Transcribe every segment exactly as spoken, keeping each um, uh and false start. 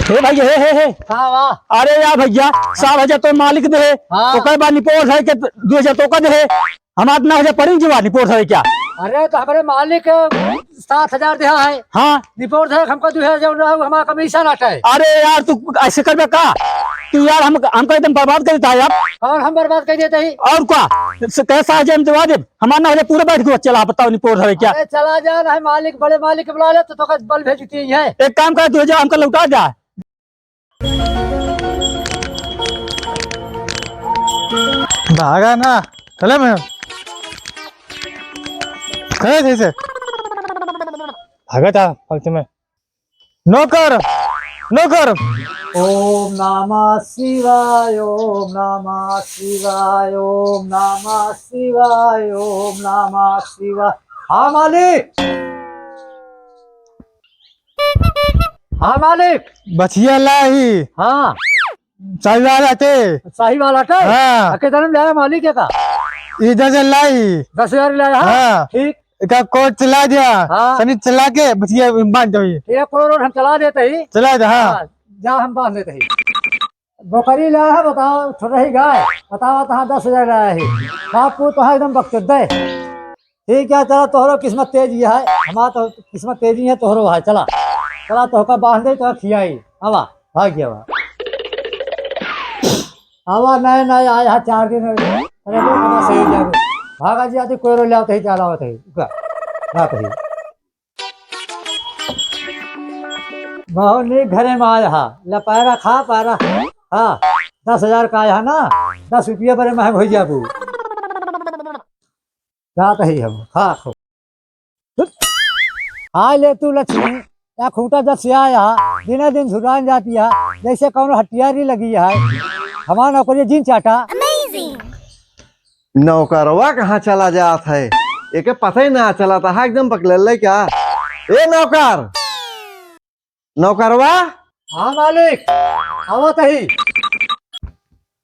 हे भइया, हे, हे, हे। हाँ, वाह। अरे यार भइया, सात हजार तो मालिक देहे, हाँ। ओकर बाद निपोर है के दो हजार तो का देहे, हमार नौ हजार पड़ी जीवा निपोर है क्या? अरे तो हमरे मालिक सात हजार देहा है। हाँ। निपोर है, हमको दो हजार रहा, हमारा कमीशन आता है। अरे यार, तू ऐसे करबे का? तू यार, हम, हमका एकदम बर्बाद कर देता है यार। कौन हम बर्बाद कर देते ही? और का? से कैसा है जे हम जवाब देब? हमार ना हो जाए, पूरे बैठ के चला, बताओ, निपोर है क्या? अरे चला जा, नहीं मालिक, बड़े मालिक के बुला ले, तो तोका बल भेजती ही है। एक काम कर, दो हजार हमका लौटा जा। भागा ना, चले मैं। चले जैसे। भागा था, फालतू में। नौकर, नौकर। ओम नमः शिवाय, ओम नमः शिवाय, ओम नमः शिवाय, ओम नमः शिवाय। हाँ मालिक, हाँ मालिक। बछिया लाही। हाँ। साहिवाल आटे। साहिवाल आटे? हाँ। आ, कितना में लाया मालिक है का? ई दस हजार लाई। दस हजार लाया, हाँ? हाँ। ठीक। एका कोट चला दिया। हाँ। सनी चला के बछिया बांध दो ये। एक करोड़ हम चला देते ही। चला दे, हाँ। हाँ, जा हम बांध देते ही। बकरी लाया है, बताओ, छोटा ही गाय। बताओ, तो हाँ, दस हजार लाया है। बाप को तो है एकदम बकचोद है। ठीक है, चला, तोहरो किस्मत तेज ही है, हमार तो किस्मत तेज ही है, तोहरो है, चला। चला, तोहका बांध दे, तोहका खियाई। आवा, भाग गया बा। आवा, नए, नए आए हैं, चार दिन हो गए। अरे, वो कहाँ से ही जावे? भागा जी, आती कोयरो ले आवत ही, चला आवत ही। उका, रात ही। बहुत नीक घरे में आया हा। ले पैरा खा, पैरा। हाँ, दस हजार का आया हा ना, दस रुपया बरे महंग हो जाबू। जात ही हम, खा खो। आ ले तू लक्ष्मी, या खूंटा जब से आया, दिने दिन झुरान जाती है, जैसे कौनो हटियारी लगी है। हमार नौकरी जिन चाटा। नौकरवा कहाँ चला जात है, एके पता ही ना चला था, एकदम पकड़ ले क्या? ए नौकर, नौकरवा। हाँ मालिक, आवत ही।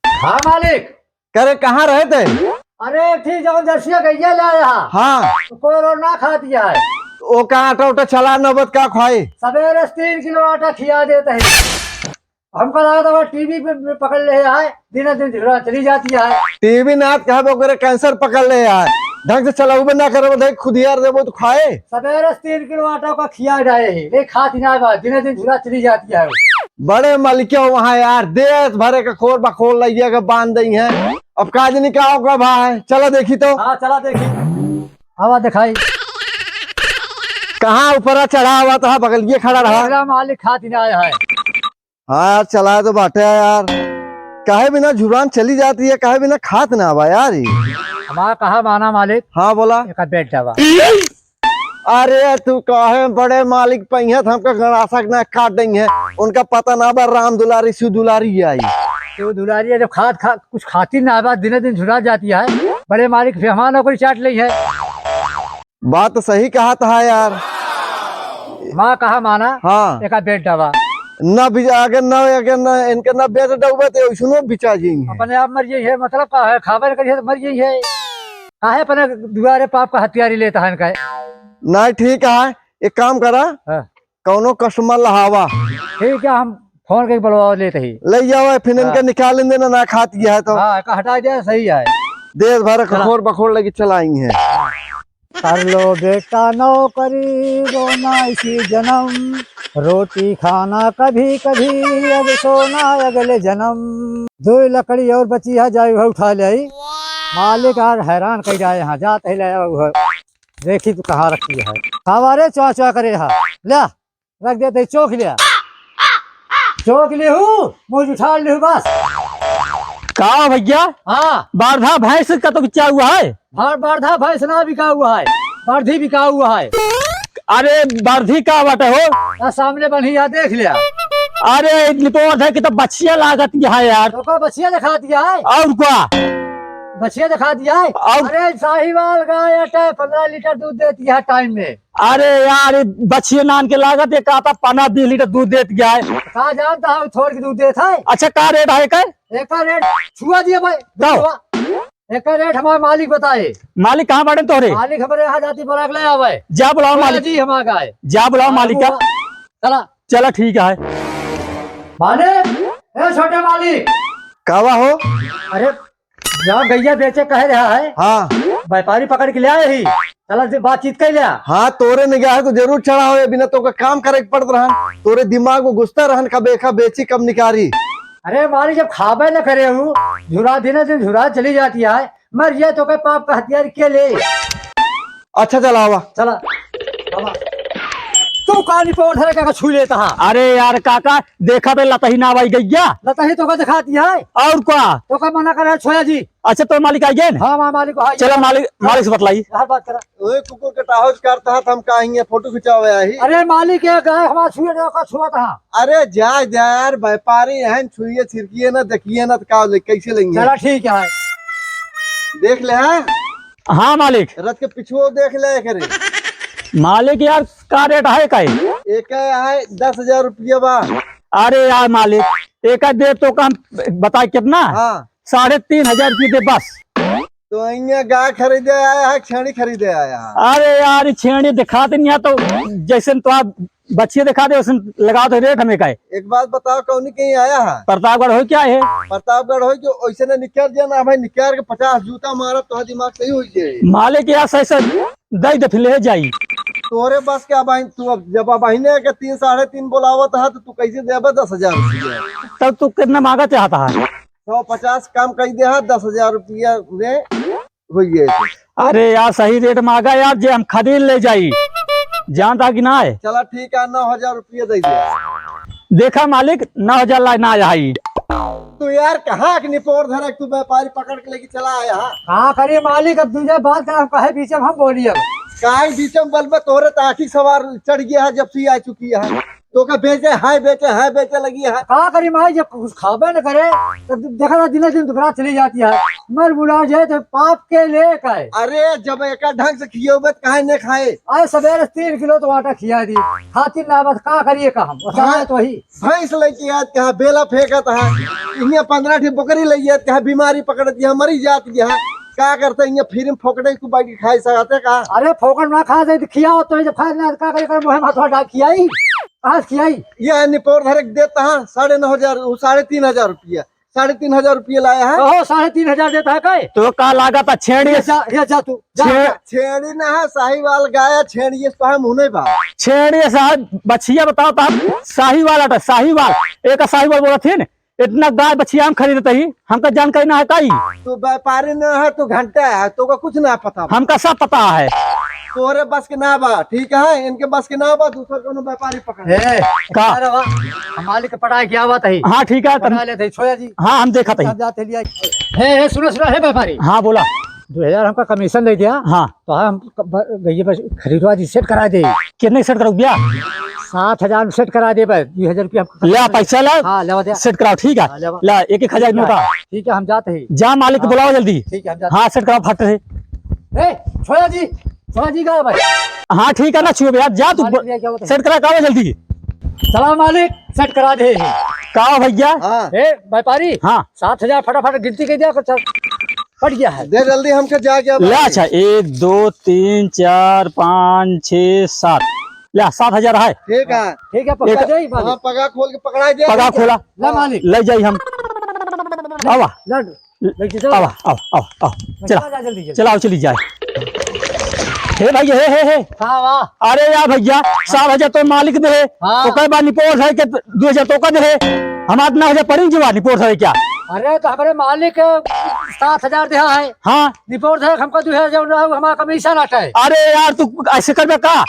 हाँ मालिक। करे, कहाँ रहे थे? अरे, एक ठी जौन जर्सिया गइया ले आया। हाँ। तो कोई रोड ना खा दिया है। ओ का आटा उटा चला नौबत का खाए? सवेरे से तीन किलो आटा खिया देते हैं। हमको लगा था वो टीबी पे, पे पकड़ ले आए, दिने दिन झुरा चली जाती है। टीबी ना कहबो करे, कैंसर पकड़ ले आए। ढंग से चलाऊ ना करे, बताइए, खुद यार देबो तो खाए। सवेरे से तीन किलो आटा का खिया जाए ही, नहीं खाती ना बा, दिने दिन झुरा चली जाती है। बड़े मलिक हो वहाँ यार, देश भरे के खोर बखोर लइया के बांध दई हैं। अब का जनी का होगा भाई, चला देखी तो। हाँ, चला देखी। आवा दिखाई। कहाँ ऊपरा चढ़ा हुआ था, बगलिए खड़ा रहा। अगला मालिक खाती ना आया है। हाँ यार, चलाए तो बाटे है यार। काहे बिना जुबान चली जाती है, काहे बिना खात ना बा यार ई। हमारा कहा माना मालिक। हाँ, बोला। एका बेड दबा। अरे, तू काहे बड़े मालिक पहिया था, हमका गंडासा के ना काट देंगे। उनका पता ना बा, राम दुलारी, शिव दुलारी आई। शिव दुलारी है, जब खात खा, कुछ खाती ना बा, दिने दिन झुरा जाती है। बड़े मालिक फिर हमारा नौकरी चाट ली है। बात तो सही कहा था यार। माँ कहा माना, हाँ। एका बेड दबा। ना बिजा, अगर ना, अगर ना, इनके ना बेच दउबे तो उसनो बिचा जाई है। अपने आप मर जाई है, मतलब का है, खाबे न करिए तो मर जाई है। काहे अपने दुआरे पाप का हथियारी लेता है इनका? नहीं, ठीक है, एक काम करा, हाँ। कौनो customer लहावा। ठीक है, हम फोन करके बुलवा लेते ही। ले जावा, फिर इनके हाँ। निकाल देना, ना खाती है तो। हाँ, का हटा दिया, सही है। देश भर चला। खखोर बखोर लगी चलाई है। कर लो बेटा नौकरी, रोना इसी जन्म, रोटी खाना कभी कभी, अब सोना अगले जन्म। दो लकड़ी और बची है, जाई वह उठा ले आई। मालिक यार हैरान कई जाए, यहाँ जात ही ले आवा वह। देखी तू कहाँ रखी है। खावा रे, चुआ चुआ करे हा। ले, रख देते, चोख लिया। चोख लिहू, मुझ उठा लिहू बस। का भइया? हाँ। बारधा भैंस का तो बिचा हुआ है? हाँ, बारधा भैंस ना बिका हुआ है, बारधी बिका हुआ है। अरे, बारधी का बाटे हो? आ, सामने बन्ही है, देख लिया। अरे, निपोर है कि तो बछिया लागत है यार। तो का बछिया दिखा दिया है? और का? बछिया दिखा दिया है? और? अरे, साहिवाल गाय अटे, पन्द्रह लीटर दूध देती है टाइम में। अरे यार, ये बछिए नान के लागत, ये कहता पन्द्रह बीस लीटर दूध देत गया है। का जानता है, थोड़ के दूध देत है। अच्छा, का रेट है एकर? एकर रेट छुआ दिया भाई, दो। छुआ। एकर रेट हमारे मालिक बताए। मालिक कहाँ बाटे तोहरे? मालिक हमारे यहाँ जाती बराक ले आवे। जा बुलाओ बोला मालिक। जी, हमारा गाय। जा बुलाओ हाँ, मालिक का। बुआ। चला। चला, ठीक है। मालिक, ए छोटे मालिक। कावा हो? अरे, जहाँ गइया बेचे कहे रहा है, हाँ। व्यापारी पकड़ के ले आए ही। चला, बातचीत कर लिया। हाँ, तोरे निगाह को जरूर चढ़ा हो, बिना तोका काम करे के पड़त रहन। तोरे दिमाग में घुसता रहन, कब एका बेची, कब निकारी। अरे मालिक, जब खाबे न करे हूँ, झुरा दिने दिन झुरा चली जाती है। मर जाए तो के पाप का हथियार के ले। अच्छा, चला आवा। चला, आवा। तू का निपोर धरे का छू लेता है? अरे यार काका, देखा बे लतही ना भाई गइया। लतही तो का दिखा दिया है। और का? तो का मना करे छोया जी? अच्छा, तो मालिक आ गए न? हाँ, हाँ, मालिक, हाँ, चला, ये मालिक, मालिक से बतलाई। हर बात करा। ओए कुकुर के टाहो करता है, हम कहा हियाँ फोटो खिंचावे आई। अरे मालिक, ये गाय हमारा छुए ना का छुआ था। अरे जा, जा यार, व्यापारी हैं, छुइए छिरकिए ना, देखिए ना, तो का ले, कैसे लेंगे? चला ठीक है। देख ले, हाँ? हाँ मालिक। रथ के पिछुओ देख ले करे। मालिक यार, का रेट है का? एक है दस हजार रुपया बा। अरे यार मालिक, एक दे तो कम बताए कितना? हाँ। साढ़े तीन हजार रुपये दे बस। तो इहाँ गाय खरीदे आया है, छेड़ी खरीदे आया है? अरे यार, ई छेड़ी दिखात नहीं है तो जैसे तो आप बछिया दिखा दे, वैसे लगाओ तो रेट हमें का है। एक बात बताओ, कौनी कहीं आया है? प्रतापगढ़ हो क्या है? प्रतापगढ़ हो जो वैसे ने निकर जाना भाई, निकर के पचास जूता मारा तो दिमाग सही हो जाए। मालिक यार सही से दे दे फिर ले जाई। तोरे बस के अब आई, तू अब जब अब अहिने के तीन, साढ़े तीन बोलावत है तो तू कैसे देबे दस हजार रुपया? तब तू कितना मांगा चाहता है? सौ पचास कम कही दे है, दस हजार रुपया में हो गया। अरे यार, सही रेट मांगा यार, जे हम खरीद ले जाई, जानता कि ना है? चला ठीक है, नौ हजार रुपया दे दे। देखा मालिक, नौ हजार ला ना आई। तू यार कहाँ के निपोर धरे, तू व्यापारी पकड़ के लेके चला आया है। का करी मालिक, अब तुझे बात कर, हम कहे बीच में हम बोली अब। काहे बीच में बोलबे, तोरे तो आँखी सवार चढ़ गया है, जब से आ चुकी है। तो का बेचे है, बेचे है, बेचे लगी है। का करी माई, जब कुछ खाबे न करे, तो देखा ना, दिने दिन दुबरा चली जाती है। मर बुला जाए तो पाप के ले का है। अरे, जब एक ढंग से खियोबे तो काहे न खाए? अरे, सवेरे तीन किलो तो आटा खिया दी, खातिर ना बस का करिए का हम, बस हाँ। आए तो ही। भैंस लेके आत कहा बेला फेंकत है, इहाँ पन्द्रह ठी बकरी ले आत कहा बीमारी पकड़त है, मरी जात है। का करते इहाँ फ्री में फोकटे तू बैठ के खाई सकते का? अरे फोकट ना खा जाए तो खियाओ तो जब खा ना का करे कर मुहे माथवा डाल खियाई, कहाँ से खियाई? ये निपोर धरे के देता है साढ़े नौ हजार, वो साढ़े तीन हजार रुपया, साढ़े तीन हजार रुपया लाया है। कहो साढ़े तीन हजार देता है काहे? तो का लागत है छेड़ी? ये जा, ये जा तू, जा, छे-, जा। छेड़ी ना है, साहिवाल गाय है, छेड़ी ये तो हम होने बा। छेड़ी साहब, बछिया बताओ तो हम साहिवाल अटा, साहिवाल, एक साहिवाल बोला थी ना, इतना गाय बछिया हम खरीदते ही, हमका जानकारी ना है काई? तू व्यापारी ना है, तू घंटा है, तोका कुछ ना पता बा। हमका सब पता है। तोरे बस के ना बा, ठीक है, इनके बस के ना बा, दूसर कोनो व्यापारी पकड़। ए, का? अरे वाह, हम मालिक के पटाए क्या बात है? हाँ, ठीक है, तब पटा लेते हैं, छोया जी। हाँ, हम देखत ही। सब जाते लिया। हे, हे, सुनो, सुनो, हे व्यापारी। हाँ, बोला। दो हजार हमका कमीशन दे दिया। हाँ। तो हम क-, ब-, गइया बस खरीदवा दी, सेट करा दे। कितने सेट करो भैया? सात हजार में सेट करा दे बस, दो हजार रुपया हमका ले आ, पैसा ला। हाँ, लेवा दे। सेट कराओ, ठीक है? हाँ, लेवा। ला, एक एक हजार ठीक है। नोटा। ठीक है, हम जाते हैं। जा, मालिक हाँ। बुलाओ जल्दी। ठीक है, हम जाते हाँ, हैं। सेट कराओ फट से। ए, छोया जी, छोया जी का भाई? हाँ, ठीक है ना, छुए भैया, जा तू मालिक भैया, क्या होता है? सेट करा, का जल्दी। चला मालिक, सेट करा दे। का भैया? हाँ। ए, व्यापारी? हाँ। सात हजार फटाफट गिनती कर दिया, कर चल। कट गया है। दे जल्दी हमके जा गया ले, भाई। अच्छा, एक, दो, तीन, चार, पाँच, छः, सात। ले, सात हजार है। ठीक है। ठीक है, पकड़ा एक जाई, मालिक। हाँ, पगा खोल के पकड़ा दे। पगा खोला। ले, मालिक। ले जाई हम। आवा। ले, ले, चलो। आवा, आवा, आवा, आवा। चला। चला जा जल्दी, जल्दी। चलाओ, चली जाए। हे भाई, हे, हे, हे। हाँ, वाह। अरे यार भैया, सात हजार तो मालिक दे है। हाँ। तो कई बार निपोर है कि दो हजार तो का दे है। हमार नौ हजार पड़ी जवा निपोर है क्या? अरे, तो हमरे मालिक सात हजार दे है। हाँ। निपोर धरक हमका दो हजार जरूर रहा, हमारा कमीशन हटे। अरे यार, तू ऐसे करबे का?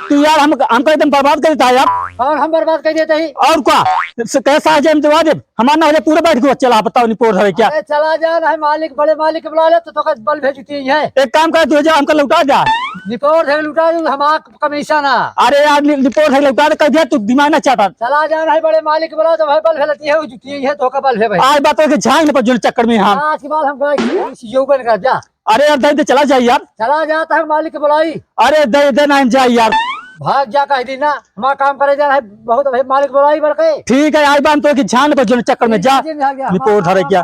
तू यार हम, हमका एकदम बर्बाद कर देता है यार। और हम बर्बाद कर देते ही। और का? स-, कैसा है जे हम जवाब देब? हमार ना हो जाए पूरा बैठ के चला, बताओ निपोर धरे क्या? अरे चला जा, नहीं मालिक, बड़े मालिक के बुला ले, तो तोका बल भेजती है। एक काम कर, दो हजार हमका लौटा जा। निपोर धरे लौटा दे, हमारा कमीशन है। अरे यार, नि-, निपोर धरे लौटा दे, कह दिया तू दिमाग ना चाटा। चला जा, नहीं बड़े मालिक के बुला, तो भाई बल भेजती है, वो जुटी है, तोका बल है भाई। आज बात हो कि झांग न पर जुल चक्कर में हम। आज के बाद हम गाय की योगन कर जा। अरे यार, दे दे, चला जाए यार। चला जाता है, मालिक के बुलाई। अरे दे दे ना, हम जाए यार। भाग जा, कह दी ना, हमारा काम करे जा रहा है, बहुत भाई मालिक बुलाई बढ़ के। ठीक है, आई बान तो कि झांग पर जो चक्कर में जा। जी, जी, भाग जा। निपोर धरे क्या?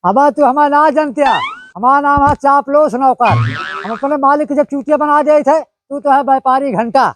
अब तू हमारा ना जानते, हमारा नाम है चापलूस नौकर। हम अपने मालिक के जब चूतिया बना दे थे, तू तो है व्यापारी घंटा।